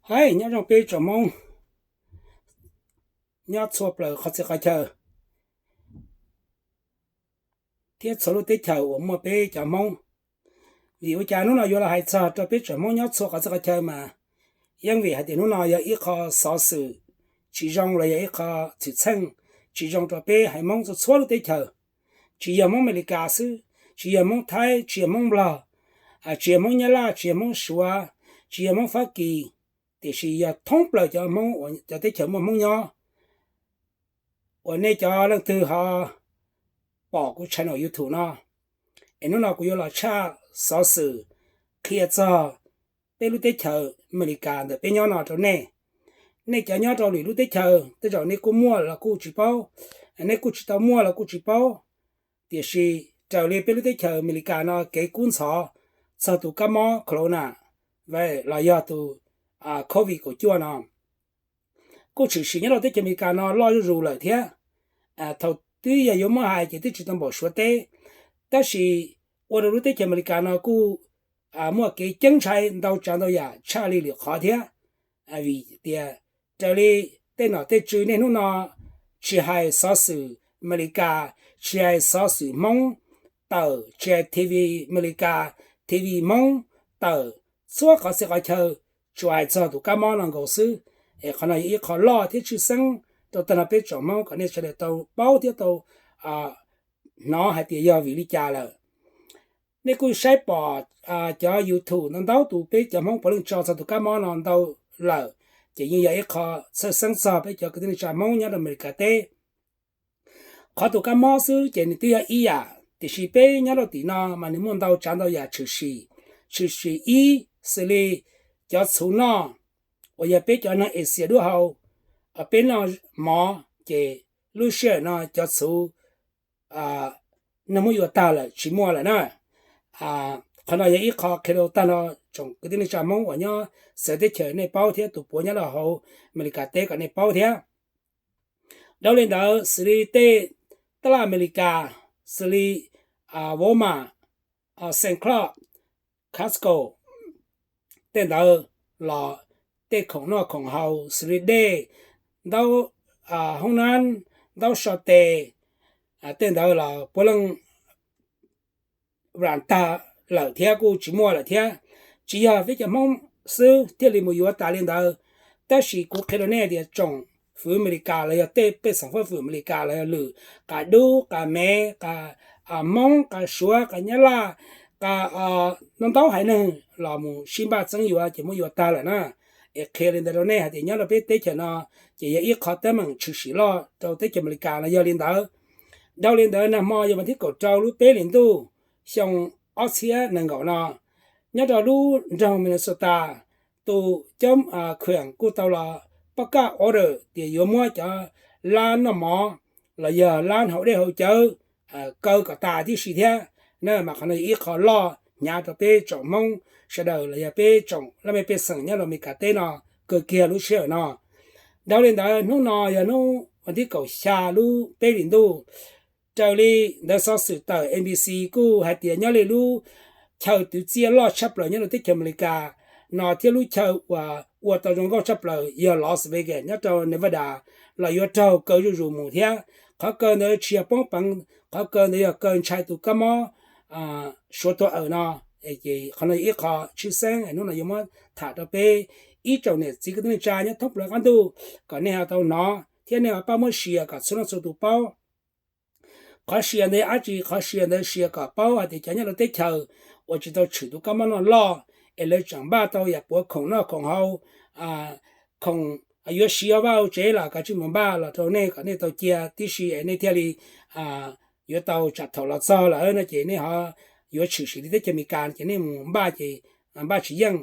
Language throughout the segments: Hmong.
Aib, nyob zoo peb tsoom Hmoob nyob txhua plaws qhov txhia qhov chaw thiab txhua lub teb chaws uas muaj peb cov Hmoob. Vim ua cas hnub no yuav los hais txog rau peb tsoom Hmoob nyob txhua qhov txhia qhov chaw mas yeej vim hais tias hnub no yog ib qho xov xwm tsis zoo los yog ib qho txhwm txheej tsis zoo rau peb haiv Hmoob txhua txhua lub teb chaws. Tsis yog Hmoob Amelikas xwb, tsis yog Hmoob Thaib, tsis yog Hmoob Nplog, tsis yog Hmoob Nyab Laj, tsis yog Hmoob Suav, tsis yog Hmoob Fab Kis, tiam sis yog thoob plaws cov Hmoob uas cov teb chaws muaj Hmoob nyob uas nej cov leej twg ho pom kuv channel YouTube no, es hnub no kuv yuav los tshaj xov xwm qhia txog peb lub teb chaws Amelikas ntawm peb nyob no rau nej. Nej cov nyob rau lwm lub teb chaws tej zaum nej kuj muaj los kuj tsis paub, nej kuj tsis tau muaj los kuj tsis paub. Tiam sis raws li peb lub teb chaws Amelikas no kev kub ntxhov txog tus kab mob corona los yog tus covid kaum cuaj no kuj tshwm sim nyob rau teb chaws Amelikas no loj zuj zus lawm thiab. Thaum twb yog yuav muab hais ces twb tsis tau npaum Suav teb, tab sis ua rau lub teb chaws Amelikas no kuj muaj kev ceeb ntshai ntau tsav ntau yam tshaj li lwm qhov thiab. Vim tias raws li tej nom tej tswv niaj hnub no tsis hais xov xwm Amelikas, tsis hais xov xwm Hmoob tawm, tsis hais TV Amelikas, TV Hmoob tawm, txhua qhov txhia qhov chaw tsuas hais txog tus kab mob no nkaus xwb. Es qhov no yog ib qho loj thiab tshwj xeeb rau tag nrho peb tsoom Hmoob kom nej sawv daws tau paub thiab tau hnov hais tias yog vim li cas lawm. Nej kuj saib pom cov YouTube ntau ntau tus peb cov Hmoob puav leej tso txog tus kab mob no ntau lawm, ces yeej yog ib qho tshwj xeeb txog peb cov kwv tij neej tsa Hmoob nyob rau Amelikas teb. Qhov tus kab mob xwb ces nws twb yog ib yam, tiam sis peb nyob rau tim no mas nws muaj ntau tsav ntau yam tshwm sim. Tshwm sim ib xws li cov txhuv noj uas yog peb cov neeg Asia dub hau, peb noj mov ces lub sij hawm no cov txhuv neeg muab yuav tag lawm tsis muaj lawm na. Qhov no yog ib qho qhia rau tag nrho tsoom kwv tij neej tsa Hmoob uas nyob txawv teb chaws nej paub thiab tus puav nyob rau hauv Amelikas teb kom nej paub thiab. Dhau li ntawd xws li tej taj laj Amelikas xws li Walmart, Sam's Club, Costco, tej ntawd los tej khoom noj khoom haus xws li dej, ntaub hoob nab, ntaub so tes, tej ntawd los puav leej vam tag lawm thiab kuj tsis muaj lawm thiab. Tsis yog peb cov Hmoob xwb thiaj li mus yuav tas li ntawd, tab sis kuv qhia rau nej tias tsoom fwv Amelikas los yog tej pej xeem fab fwm Amelikas los yog lwm qas dub qas mev, qas Hmoob, qas Suav, qas Nyab Laj, qas ntau ntau haiv neeg los mus sib npaj txeeb yuav ces muab yuav tag lawm na. Es qhia li ntawd rau nej hais tias nyob rau peb teb chaws no ces yog ib qho teeb meem tshwm sim loj rau teb chaws Amelikas no yog li ntawd. Dhau li ntawd nag hmo yog vas thib kaum rau lub peb hlis ntuj xyoo ob txhiab nees nkaum no, nyob rau lub nroog Minnesota, tus coob kheem kuj tau los poj kaj order tias yuav muab cov lab noj mov los yog lab haus dej haus cawv kaw kom tas tib si thiab na. Mas qhov no yog ib qho loj hnyav rau peb tsoom Hmoob sawv daws los yog peb tsoom laj mej pej xeem nyob rau Amelikas teb no kawg kiag lub sij hawm no. Dhau li ntawd hnub no yog hnub vas thib kaum xya lub peb hlis ntuj, raws li ntawv xov xwm tawm N B C kuj hais tias nyob li lub chaw twv txiaj loj tshaj plaws nyob rau teb chaws Amelikas no thiab lub chaw uas ua tau zoo nkauj tshaj plaws yog Las Vegas nyob rau Nevada los yuav raug kaw zuj zus mus thiab. Qhov kaw ntawd tsis yog poob peev, qhov kaw ntawd yog kaw ntshai tus kab mob Suav tuag awm no. Ces qhov no yog ib qho tshwj xeeb hnub no yuav muab tham rau peb ib tsoom niam txiv kwv tij neej tsa nyob thoob plaws qab ntuj kom nej ho tau hnov thiab nej ho pab muab share kom txhua leej txhua tus paub. Qhov share ntawd yog dab tsi? Qhov share ntawd share kom paub hais tias cov nyob rau teb chaws uas tsis tau tshwm tus kab mob no loj es lawv tseem npaj tau yam puav khoom noj khoom haus, khoom yuav siv vaj tsev los kav tsij mus npaj los rau nej kom nej tau cia tib si es nej thiaj li yuav tau tsam thaum los txog lawm no ces nej ho yuav tshwm sim li teb chaws Amelikas ces nej mus npaj ces npaj tsis yeej.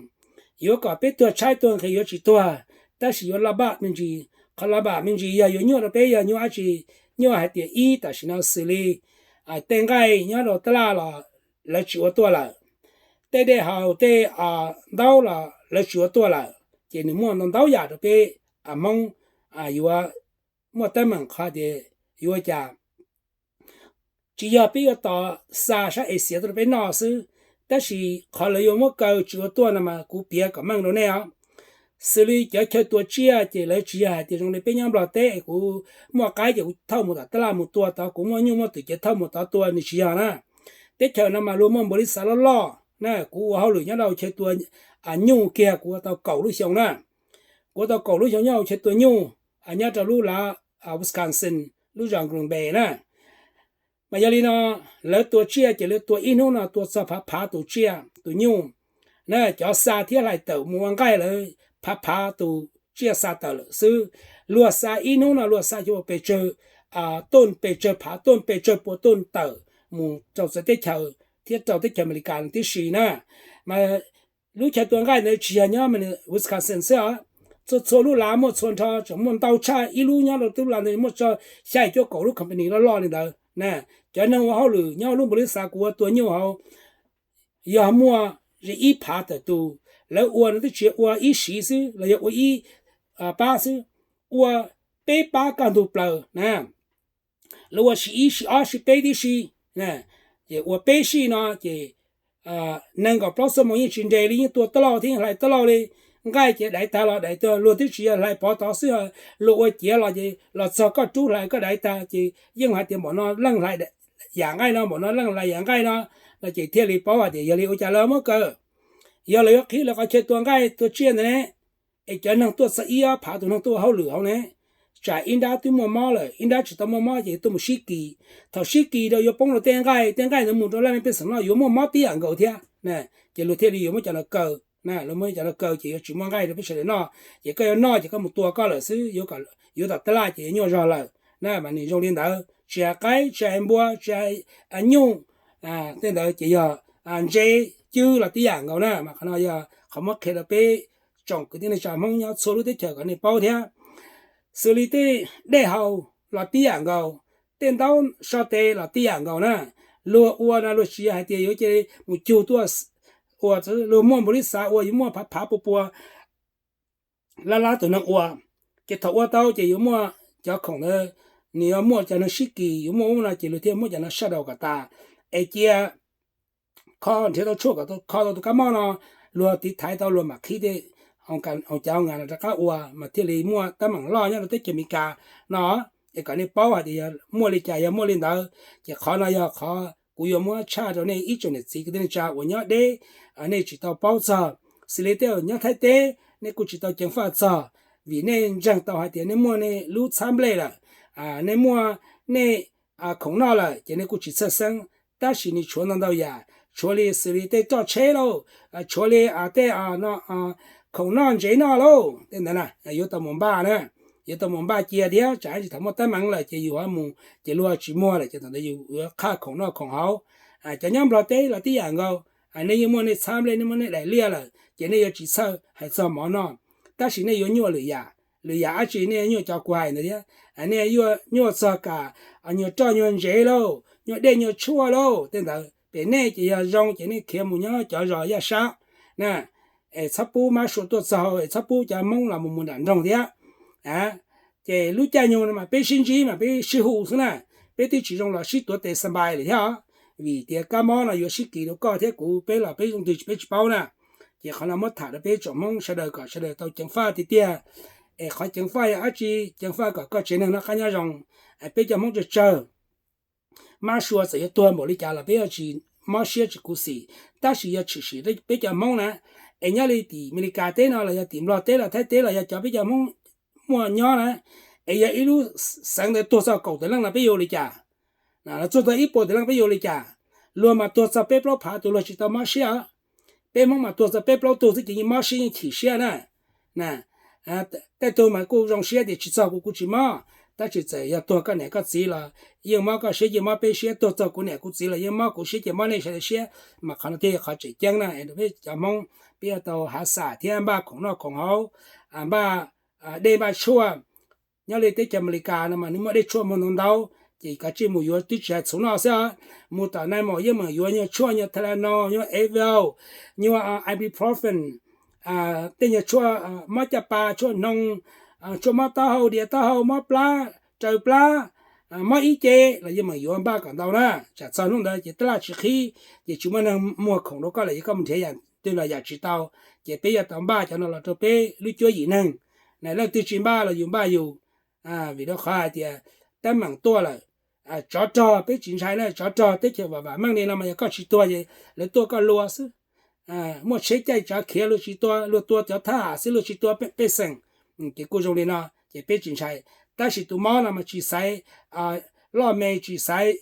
Yuav kom peb tuag tshaib tuag nqhis yuav tsis tuag, tab sis yuav laj npaj me ntsis. Qhov laj npaj me ntsis yog yuav nyuaj rau peb yog nyuaj dab tsi? Nyuaj hais tias ib, tam sim no xws li tej nqaij nyob rau tab laj los lawv tsis ua tuaj lawm, tej dej haus tej ntaub los lawv tsis ua tuaj lawm, ces nws muaj ntau ntau yam rau peb Hmoob yuav muaj teeb meem qhov tias yuav ua cas. Tsis yog peb yuav tos xa sab Asia tuaj rau peb noj xwb, tab sis qhov lawv yuav muab kaw tsis ua tuaj no mas kuv piav kom meej rau nej os. xws li cov chaw tua tsiaj ces lawv tsis yog hais tias zoo li peb nyob Nplog teb es kuv muaj qaib ces kuv thauj mus tom tab laj mus tua tod, kuv muaj nyuj muaj twm ces thauj mus tod tua, nws tsis yog na. Teb chaws no mas luag muaj npaum li xav loj loj na. Kuv ua hauj lwm nyob rau chaw tua nyuj kiag kuv ua tau kaum lub xyoo na. Kuv ua tau kaum lub xyoo nyob hauv chaw tua nyuj nyob rau lub lav Wisconsin, lub zos Green Bay na. Mas yog li no, lawv tua tsiaj ces lawv tua ib hnub no tua txog phav phav tus tsiaj tus nyuj na. Cov xa thiab hlais tawm mus ua nqaij lawv phav phav tus tsiaj xa tawm lawm xwb. Luag xa ib hnub no luag xa cov pes tsawg tuj, pes tsawg phav tuj, pes tsawg pua tuj tawm mus rau txawv teb chaws thiab rau teb chaws Amelikas tib si na. Mas lub chaw tua nqaij ntawd tsis yog nyob Wisconsin xwb os, txhua txhua lub lav muaj txhua nrho, tseem muaj ntau tshaj ib lub nyob rau lub lav ntawd muaj txog xya cuaj kaum lub company loj loj li ntawd na. Cov neeg ua hauj lwm nyob lub npaum li xav kuv ua tua nyuj hauv yog muaj ze ib phav tawm tus. Lawv ua no twb tsis ua ib siv xwb los yog ua ib pab xwb, ua peb pab kaj ntug plaws na. Lawv ua siv ib siv ob siv peb tib si, ces ua peb sij no ces nees nkaum plaub xuab moos yeej tsis nres li, yeej tua taj lauj thiab yeej hlais taj lauj li. Nqaij ces daiv tag los daiv tag, luag twb tsis yog hlais pov tod xwb, luag ua ciav los ces los txog koj rub hlais koj daiv tag ces yeej hais tias npaum no leej hlais yam nqaij no, npaum no leej hlais yam nqaij no, no ces thiaj li paub hais tias yog li ua cas lawv muab kaw. Yog lawv yuav qhib lawv qhov chaw tua nqaij tua tsiaj ntawd ne, es cov neeg tuaj txog ib ob phav tus neeg tuaj ua hauj lwm hauv ne, tsam ib nrab twb muaj mob lawm, ib nrab tsis tau muaj mob ces tuaj mus sib kis. Thaum sib kis rau yuav poob rau tej nqaij, tej nqaij ntawd mus rau laj mej pej xeem no yuav muaj mob tib yam nkaus thiab, ces luag thiaj li yuav muab cov no kaw. Luag muab cov no kaw ces yuav tsis muaj nqaij rau peb sawv daws noj, ces koj yuav noj ces koj mus tua koj lawm xwb, yuav tom taj laj ces yuav nyuaj zog lawm na. Mas nws zoo li ntawd, tsis hais qaib, tsis hais npua, tsis hais nyuj, tej ntawd ces yog ntsev cwb los tib yam nkaus na. Mas qhov no yog qhov muab qhia rau peb tsoom kwv tij neej tsa Hmoob nyob txhua lub teb chaws kom nej paub thiab. Xws li tej dej haus los tib yam nkaus, tej ntaub so tes los tib yam nkaus na. Luag ua no luag tsis yog hais tias yuav cia li mus cug tuaj ua, luag muaj npaum li xav ua, yuav muaj phav phav pua pua lab lab tus neeg ua. Ces thaum ua tau ces yuav muaj cov khoom ntawd, nws yuav muaj cov neeg sib kis, yuav muaj ub no ces luag thiaj muab cov no saj daus kom tas, es cia kho nrhiav tau tshuaj kom kho tau tus kab mob no, luag tiv thaiv tau luag mam qhib tej hauv cov hauv ngas no rov qab ua mas thiaj li muaj teeb meem loj nyob rau teb chaws Amelikas no. Es kom nej paub hais tias yog muaj li cas yog muaj li ntawd, ces qhov no yog qhov kuv yuav muab tshaj rau nej ib tsoom niam txiv kwv tij neej tsa uas nyob deb, nej tsis tau paub txog. Xws li tej uas nyob Thaib teb nej kuj tsis tau ceev faj txog, vim nej ntseeg tau hais tias nej muaj nej lub txhab nplej lawm, nej muaj nej khoom noj lawm ces nej kuj tsis txhawj xeeb. Tab sis nws tshuav ntau ntau yam, tshuav li xws li tej roj tsheb lauj, tshuav li tej khoom noj ntsev noj lauj, tej ntawd na yuav tau mus npaj na, yuav tau mus npaj cia thiab tsam ib ntsis thaum muaj teeb meem lawm ces yus ho mus ces luag tsis muag lawm ces thaum ntawd yus yuav qhaj khoom noj khoom haus. Cov nyob Nplog teb los tib yam nkaus, nej yeej muaj nej txhab nplej, nej muaj nej daim liaj lawm ces nej yuav tsis txhawj hais txog mov noj, tab sis nej yuav nyuaj lwm yam. Lwm yam dab tsi nej yuav nyuaj cov kuv hais ntawd thiab, nej yuav nyuaj txog kam nyuag roj nyuag ntsev lauj, nyuag dej nyuag tshuaj lauj, tej ntawd. Pem nej ces yog zoo ces nej khiav mus nyob cov zos yaj sab na, es txhob pub mab sua tuaj txog, es txhob pub cov Hmoob los mus mus nram nroog thiab. Ces lub caij nyoog no mas peb sib ntsib mas peb sib hu xwb na, peb twb tsis zoo los sib tuav tes xa npais lawm thiab os. Vim tias kab mob no yuav sib kis rau koj thiab kuv, peb los peb zoo twg peb tsis paub na. Ces qhov no muab tham rau peb tsoom Hmoob sawv daws kom sawv daws tau ceev faj tiag tiag. Es qhov ceev faj yog dab tsi? Ceev faj kom koj tsev neeg noj qab nyob zoo. Peb cov Hmoob tsawg tsawg, mab sua txawm yuav tuag npaum li cas los peb yuav tsis mob siab tsis khuv xim, tab sis yog tshwm sim peb cov Hmoob na. Es nyob li tim Amelikas teb no los yog tim Nplog teb los Thaib teb los yog cov peb cov Hmoob muaj nyob na, es yog ib lub xeev ntawd tuag txog kaum tawm leej no peb yuav ua li cas? Los tuag txog ib puas tawm leej peb yuav ua li cas? Luag mas tuag txog peb plaub phav tus luag tsis tau mob siab. Peb Hmoob mas tuag txog peb plaub tug xwb ces yeej mob siab yeej chim siab na. Tej tug mas kuj zoo siab tias tsis txog kuv kuv tsis mob, tab sis txawm yog tuag koj niam koj txiv los yeej mob koj siab yeej mob peb siab, tuag txog kuv niam kuv txiv los yeej mob kuv siab ces mob nej sawv daws siab. Mas qhov no thiaj yog qhov tseem ceeb na, peb cov Hmoob peb yuav tau hav xam thiab npaj khoom noj khoom haus, npaj dej npaj tshuaj. Nyob li teb chaws Amelikas no mas nws muaj dej tshuaj muaj ntau ntau, ces kav tsij mus yuav twb tsis hais txhuv noj xwb, mus tom nai maum yeej meem yuav nyuag tshuaj nyuag Tylenol, nyuag Advil, nyuag ibuprofen, tej nyuag tshuaj mob caj pas, tshuaj hnoos, tshuaj mob taub hau, diav taub hau, mob plab, raws plab, mob ib ce los yeej meem yuav npaj kom ntau na. Tsam txog hnub ntawd ces tab laj tsis qhib, ces tsis muaj neeg muag khoom rau koj lawm, ces koj mus nrhiav yam twg los yam tsis tau, ces peb yuav tau npaj cov no los rau peb lub cuab yim neeg. Leej twg tsis npaj los yus npaj yus, vim rau qhov hais tias teeb meem tuaj lawm, tsov rog peb tsis ntshai na, tsov rog teb chaws vam vam meej li no mas yog koj tsis tuag ces lawv tua koj lua xwb. Muaj tsheb caij tsav khiav luag tsis tua, luag tua cov thab ham xwb luag tsis tua pej xeem. Ces kuj zoo li no ces peb tsis ntshai. Tab sis tus mob no mas tsis xaiv loj me tsis xaiv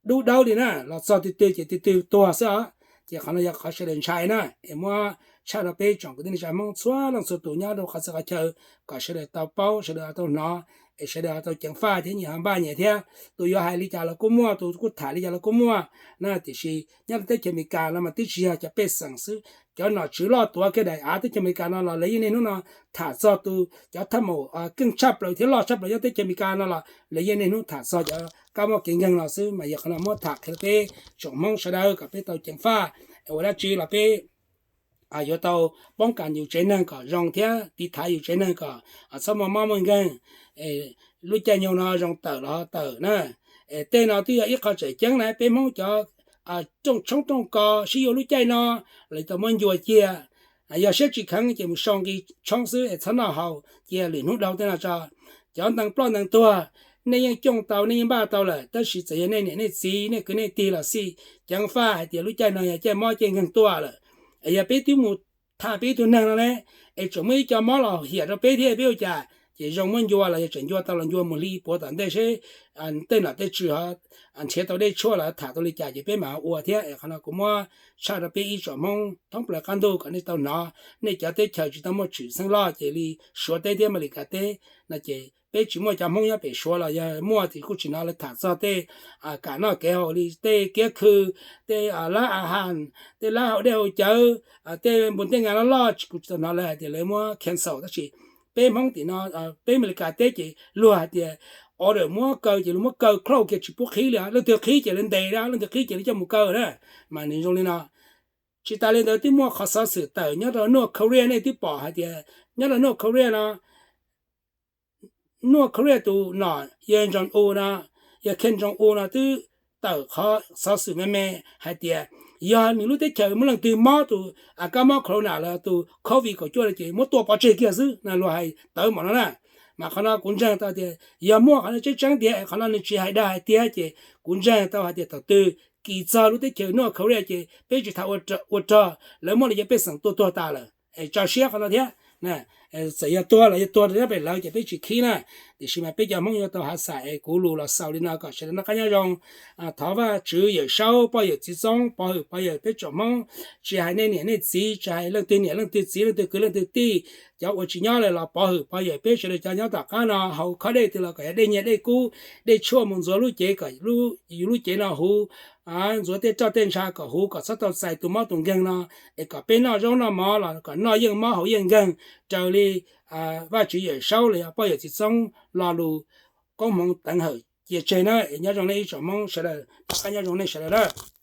dub dawb li na, los txog twg twg ces twg twg tuag xwb os. Ces qhov no yog qhov sawv daws ntshai na, es muab tshaj rau peb tsoom kwv tij neej tsa Hmoob txhua leej txhua tus nyob rau qhov txhia qhov chaw kom sawv daws tau paub, sawv daws tau hnov, es sawv daws tau ceev faj thiab nyias ho npaj nyias thiab. Tus yuav hais li cas los kuj muaj, tus kuj tham li cas los kuj muaj na. Tiam sis nyob rau teb chaws Amelikas no mas twb tsis yog cov pej xeem xwb, cov nom tswv loj tuav kiag daim av teb chaws Amelikas no los lawv yeej niaj hnub no tham txog tus, cov thaj maum keej tshaj plaws thiab loj tshaj plaws nyob teb chaws Amelikas no los lawv yeej niaj hnub tham txog cov kab mob kev nkeeg no xwb. Mas yog qhov no muab tham qhia rau peb tsoom Hmoob sawv daws kom peb tau ceev faj, ua dab tsi los peb yuav tau poob kas yus tsev neeg kom zoo thiab tiv thaiv yus tsev neeg kom txhob muaj mob muaj nkeeg. Lub caij nyoog no zoo tawm los ho tawm na. Tej no twb yog ib qho tseem ceeb na, peb Hmoob cov rooj tshoob rooj kos sib yuav lub caij no los tau muab ncua cia. Yog siab tsis kheev ces mus sau nqi tshoob xwb es txhob noj haus, cia lwm hnub dhau tej no tso. Cov ntees ploj ntees tuag, nej yeej cooj tau nej yeej npaj tau lawm, tab sis txawm yog nej niam nej txiv nej kwv nej tij los xij, ceev faj hais tias lub caij no yog caij mob caij nkeeg tuaj lawm. Yog peb twb mus tham peb ib tug neeg no ne, es tseem muaj ib co mob los hiam rau peb thiab peb ua cas? Ces zoo muab ncua los yog tseem ncua tau los ncua mus hli puav tom ntej seb tej nom tej tswv nrhiav tau dej tshuaj los tham tau li cas ces peb mam ua thiab. Es qhov no kuv muab tshaj rau peb ib tsoom Hmoob thoob plaws qab ntuj kom nej tau hnov. Nej cov teb chaws tsis tau muaj tshwm xeeb loj ces li Suav teb thiab Amelikas teb no ces peb tsis muaj cov Hmoob nyob pem Suav los yog muaj ces kuj tsis hnov lawv tham txog tej kam noj kev haus li tej kiab khw, tej lab a has, tej lab haus dej haus cawv, tej npu tej ngas loj loj, kuv tsis tau hnov lawv hais tias lawv muab cancel. Tab sis peb Hmoob tim no, peb Amelikas teb ces luag hais tias order muab kaw ces luag muab kaw close kiag tsis pub qhib li, leej twg qhib ces lawv ntes, leej twg qhib ces lawv coj mus kaw na. Mas nws zoo li no. Tsis tas li ntawd twb muaj qhov xov xwm tawm nyob rau North Korea, nej twb pom hais tias nyob rau North Korea no, North Korea tus nom yawg Jong Un no, yawg Kim Jong Un no twb tawm qhov xov xwm me me hais tias yog nws lub teb chaws muaj leej twg mob tus kab mob corona los tus covid kaum cuaj no ces muab tua pov tseg kiag xwb no, luag hais tawv npaum no na. Mas qhov no kuv ntseeg tau tias yog muaj qhov no tseeb tseeb tiag, qhov no nws tsis hais dag hais tiag ces kuv ntseeg tau hais tias thaum twg kis txog lub teb chaws North Korea ces peb tsis tham ua rog, lawv muaj li cov pej xeem tua tuag tas lawm. Tso siab qhov no thiab. Txawm yog tuag los yog tuag rau nyob pem lawv ces peb tsis khib na. Tiam sis mas peb cov Hmoob yuav tau hav xam es kuv lus los xaus li no kom sawv daws noj qab nyob zoo. Thov Vajtswv Yawm Saub poj yawm txiv txoob pov hwm pov yawm peb tsoom Hmoob, tsis hais nej niam nej txiv, tsis hais leej twg niam leej twg txiv leej twg kwv leej twg tij, cov uas tsis nyob lawm los pov hwm pov yawm peb sawv daws cov nyob tom qab no, haus khob dej twg los kom yog dej nyiaj dej kub, dej tshuaj mus ntxuav lub cev kom yus lub cev no huv, ntxuav tej roj tej ntsha kom huv kom txhob tau txais tus mob tus nkeeg no, es kom peb noj zaub noj mov los kom noj yeej mob haus yeej nkeeg raws li Vajtswv Yawm Saub los yog poj yawm txiv txoob lo lus koob hmoov teev hawm cia tseg na. Es nyob zoo nej ib tsoom Hmoob sawv daws, noj qab nyob zoo nej sawv daws na.